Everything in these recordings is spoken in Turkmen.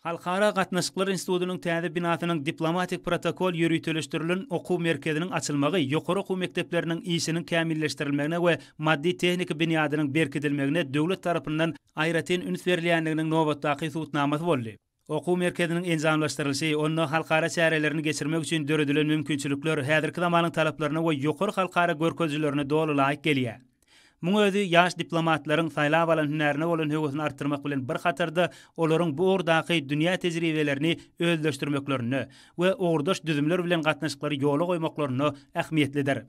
Halkara gatnaşyklar institutynyň täze binasynyň diplomatik protokol ýöriteleşdirilen okuw merkeziniň açylmagy ýokary okuw mekdepleriniň işiniň kämilleşdirilmegine we maddy-tehniki binýadynyň berkidilmegine döwlet tarapyndan aýratyn üns berilýändiginiň nobatdaky subutnamasy boldy. Okuw merkeziniň enjamlaşdyrylyşy, onda halkara çärelerini geçirmek üçin döredilen mümkinçilikler häzirki zamanyň talaplaryna we ýokary halkara görkezijilerine doly laýyk gelýär. Muň özi ýaş diplomatlaryň saýlap alan hünärine bolan höwesini artdyrmak bilen bir hatarda, olaryň bu ugurdaky dünýä tejribelerini özleşdirmeklerinde we ugurdaş düzümler bilen gatnaşyklary ýola goýmaklarynda ähmiýetlidir.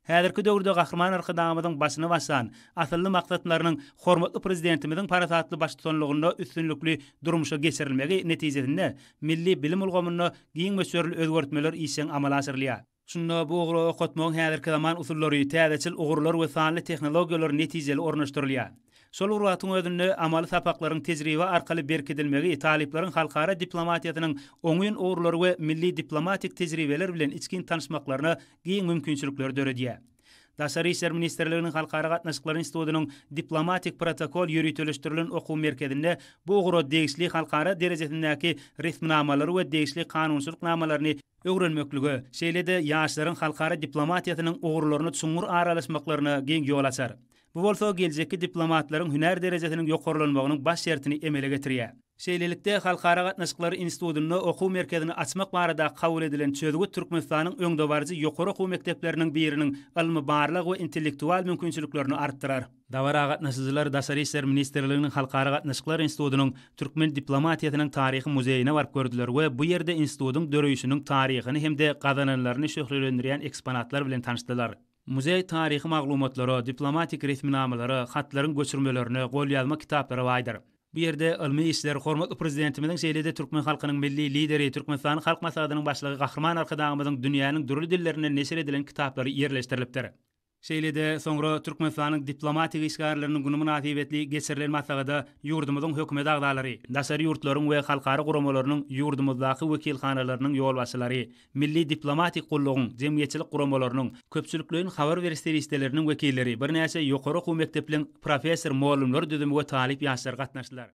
Häzirki döwürde Gahryman Arkadagymyzyň başyny başlan asylly maksatlarynyň hormatly Prezidentimiziň parasatly baştutanlygynda üstünlikli durmuşa geçirilmegi netijesinde milli bilim ulgamynda giň möçberli özgertmeler işjeň amala aşyrylýar. Şunda bu ugra okatmagyň häzirki zaman usullary, täzeçil ugurlar we sanly tehnologiýalar netijeli ornaşdyrylýar. Şol bir wagtyň özünde, amaly sapaklaryň tejribe arkaly berkidilmegi talyplaryň halkara diplomatiýasynyň oňyn ugurlary we milli diplomatik tejribeler bilen içgin tanyşmaklaryna giň mümkinçilikleri döredýär. Daşary işler ministrliginiň Halkara gatnaşyklary institutynyň Diplomatik protokol ýöriteleşdirilen okuw merkezinde bu ugra degişli halkara derejesindäki resminamalary we degişli kanunçylyk namalaryny öwrenmeklige, şeýle-de ýaşlaryň halkara diplomatiýasynyň ugurlaryna çuňňur aralaşmaklaryna giň ýol açar. Bu bolsa geljekki diplomatlaryň hünär derejesiniň ýokarlanmagynyň baş şertini emele getirýär. Şeýlelikde, Halkara gatnaşyklary institutynda okuw merkezini açmak barada kabul edilen çözgüt Türkmenistanyň öňdebaryjy ýokary okuw mekdepleriniň biriniň ylmy-barlag we intellektual mümkinçiliklerini artdyrar. Dabara gatnaşyjylar Daşary işler ministrliginiň Halkara gatnaşyklar institutynyň Türkmen diplomatiýasynyň taryhy muzeýine baryp gördüler we bu ýerde institutyň döreýşiniň taryhyny hem-de gazananlaryny şöhlelendirýän eksponatlar bilen tanyşdylar. Muzeý taryhy maglumatlara, diplomatik resminamalara, hatlaryň göçürmelerine, golýazma kitaplara baýdyr. Bu ýerde ylmy işler, hormatly Prezidentimiziň şeýle-de türkmen halkynyň Milli Lideri, Türkmenistanyň Halk Maslahatynyň Başlygy Gahryman Arkadagymyzyň dünýäniň dürli dillerinde neşir edilen kitaplary ýerleşdirilipdir. Şeýle-de, soňra Türkmenistanyň diplomatik işgärleriniň güni mynasybetli geçirilen maslahata ýurdumyzyň Hökümet agzalary, daşary ýurtlaryň we halkara guramalarynyň ýurdumyzdaky wekilhanalarynyň ýolbaşçylary, milli diplomatik gullugyň, jemgyýetçilik guramalarynyň, köpçülikleýin habar beriş serişdeleriniň wekilleri, birnäçe ýokary okuw mekdepliň professor-mugallymlar düzümi we talyp ýaşlar gatnaşdylar.